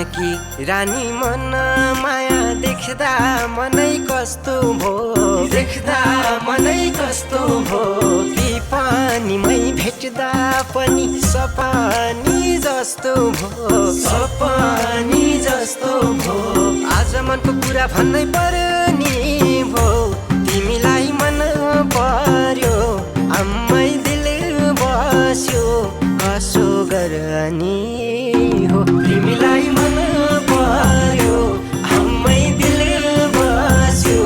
जानकी रानी मन माया देख्दा मनै कस्तो भो देख्दा मनै कस्तो भो कि पानीमै भेट्दा पनि सपानी जस्तो भो सपानी जस्तो भो आज मनको कुरा भन्नै पर्ने भो तिमीलाई मन पर्यो आम्मै दिल बस्यो कसो गर्ने हो तिमीलाई मन पर्यो आम्मै दिल बस्यो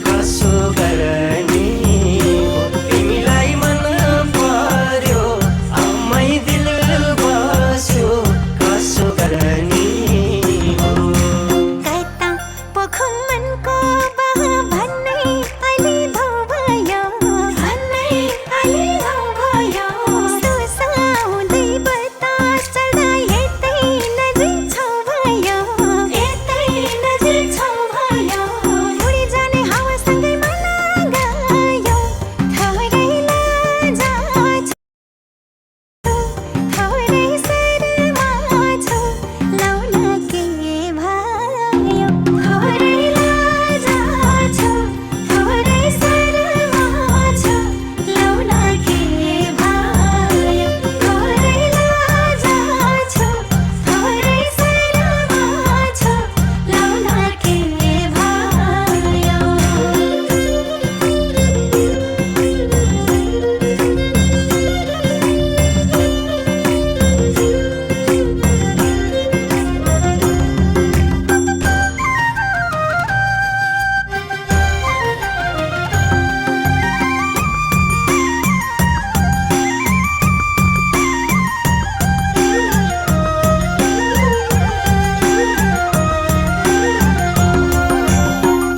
कसो गर्ने हो तिमीलाई मन पर्यो आम्मै दिल बस्यो कसो गर्ने हो कता पोखो मनको बहा भन्नै अलि धो भयो भन्नै अलि धो भयो सुसाउँदै बतास चल्दा यतै नजिक छौ भयो यतै नजिक छौ भयो उडी जाने हावासँगै मन गयो थोरै लाजा थोरै शर्मा छौ लाउन के भयो थोरै लाजा छौ थोरै शर्मा छौ लाउन के भयो थोरै लाजा छौ थोरै शर्मा छौ लाउन के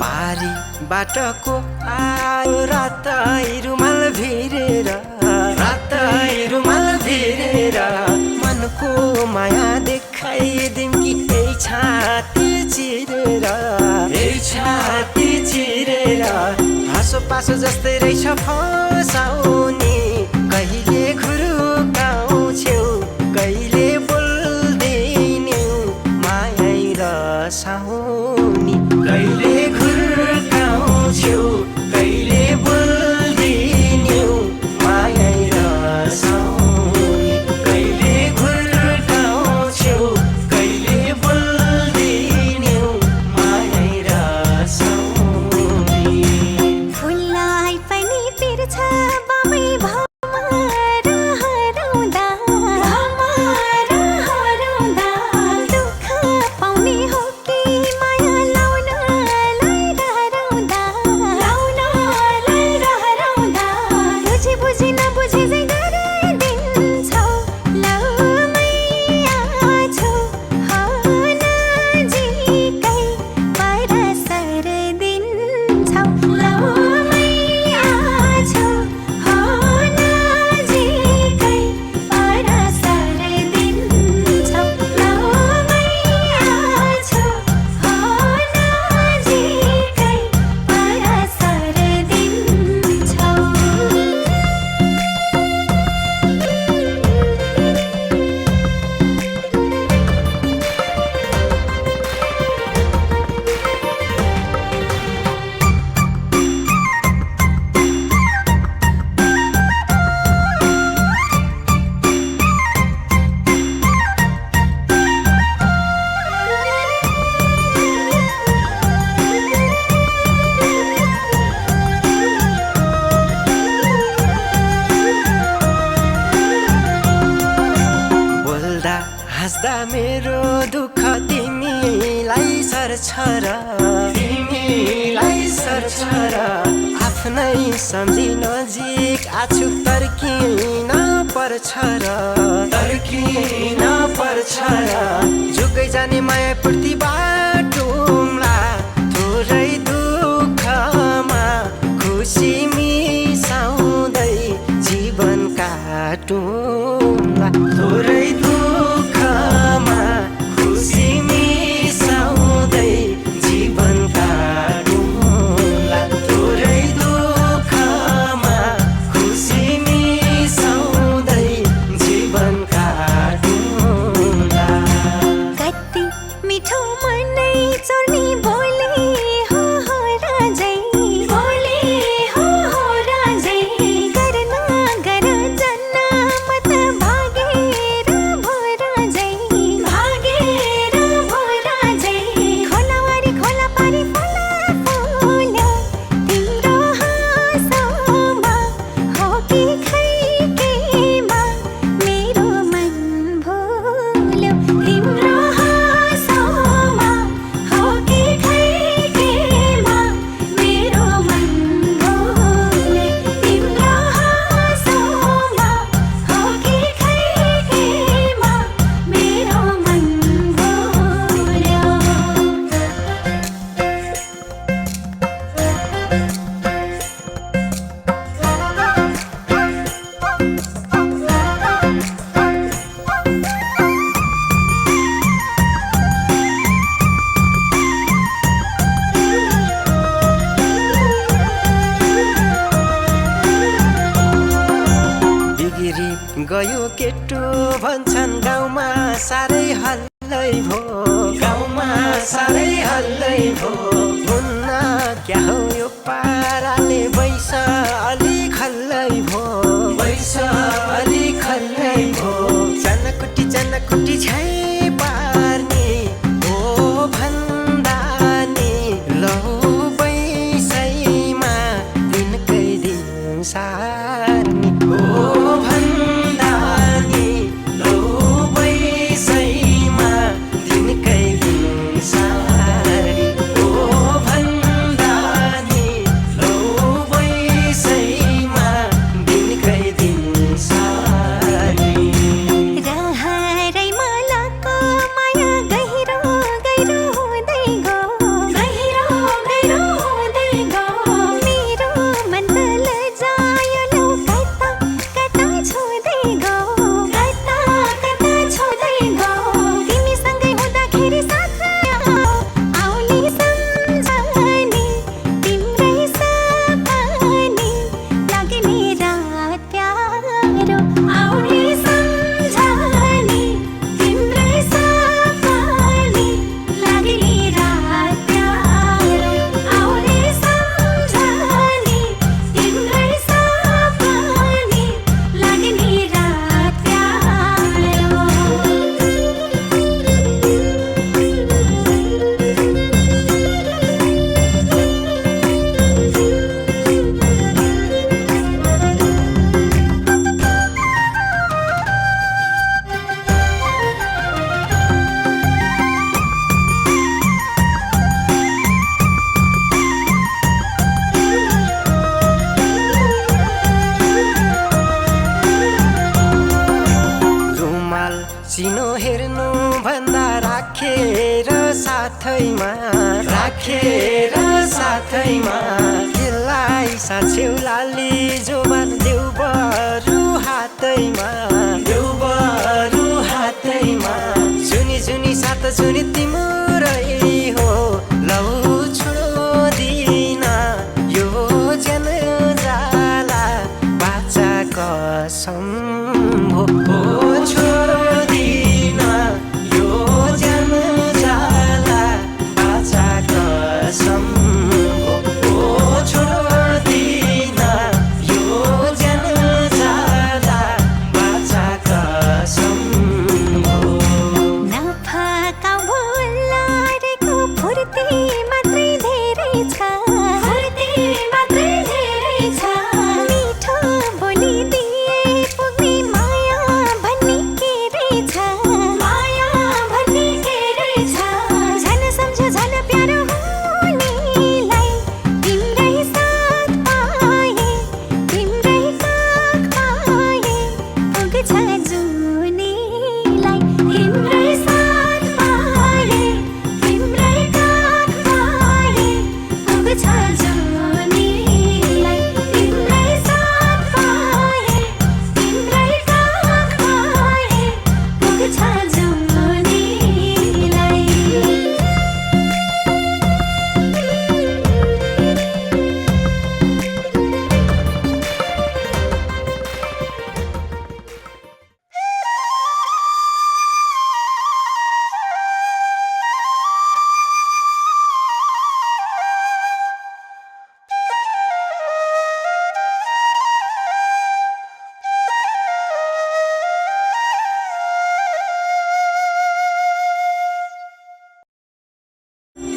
पारी बाटको आयो रातै रुमाल भिरेर रातै रुमाल भिरेर मनको माया देखाइदिम कि यही छाती चिरेर यही छाती चिरेर हाँसो पासो जस्तै रहेछ फसाउने कहिले घुरुकाउँछौ कहिले बोल्दैनौ माया रसाउने कहिले घुर्काउँछौ कहिले बोल्दिन्यौ माया रसाउने कहिले घुर्काउँछौ कहिले बोल्दिन्यौ माया रसाउने फुललाई पनि पिर्छ बामै भावमा हराउँदा दुःख पाउने हो कि माया लाउनलाई डराउँदा बुझी बुझी नबुझी चाहिँ गरिदिन्छौ लौमैया छौ हो नजिकै परसर दिन्छौ लौमैया छौ हो नजिकै परसर दिन्छौ लौमैया छौ हो नजिकै परसर दिन्छौ बोल्दा हाँस्दा मेरो दुःख तिमीलाई सर्छ र तिमीलाई सर्छ र आफ्नै सम्झी नजिक आछु तर्किन पर्छ र तर्किन पर्छ र जुगै जाने माया पूर्ति बाटुम्ला थोरै दुःखमा खुसी मिसाउँदै जीवन काटुम्ला थोरै दुःखमा खुसी मिसाउँदै जीवन काटुम्ला थोरै दुःखमा खुसी मिसाउँदै जीवन काटुम्ला कति केटो भन्छन् गाउँमा साह्रै हल्लै भो गाउँमा साह्रै हल्लै भो हुन्न क्या हो यो पाराले बैस अलि खल्लै भो बैस अलि खल्लै भो चनकुटी झै पार्ने हो भन्दा नि लौ बैसैमा दिनकै दिन सार्ने हो भन्दा नि लौ बैसैमा दिनकै दिन सार्ने हो भन्दा नि लौ बैसैमा दिनकै दिन सार्ने रहरै मलको माया गहिरो गहिरो हुँदै गयो गहिरो गहिरो हुँदै गयो मेरो मन त लजायो लौ कता कता छोड्दै गयो कता कता छोड्दै गयो तिमीसँगै हुँदाखेरि साथै आउने सम्झने तिम्रै सपने लाग्ने रात प्यारो आउने सम्झने तिम्रै सपने लाग्ने रात प्यारो आउने सम्झने तिम्रै सपने लाग्ने रात प्यारो रुमाल चिनो हेर्नु भन्दा राखेर साथैमा त्यसलाई साछ्यौ लाली जोबान देउ बरु हातैमा जुनी सात जुनी तिम्रै हो लौ छोडिदिन यो ज्यान जाला बाचा कसम हो छोडिदिन यो ज्यान जाला बाचा कसम हो छोडिदिन यो ज्यान जाला बाचा कसम हो नफाका बोलारेको फुर्ती मात्रै धेरै छ मिठो बोलिदिए पुग्ने माया भन्ने के रहेछ झन सम्झ झन प्यारो हुनेलाई तिम्रै साथ पाए तिम्रै काख पाए पुग्छ जुनीलाई तिम्रै साथ पाए तिम्रै काख पाए पुग्छ जुनीलाई तिम्रै साथ पाए तिम्रै काख पाए पुग्छ जुनीलाई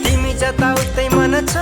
तिमी जता उतै मन छ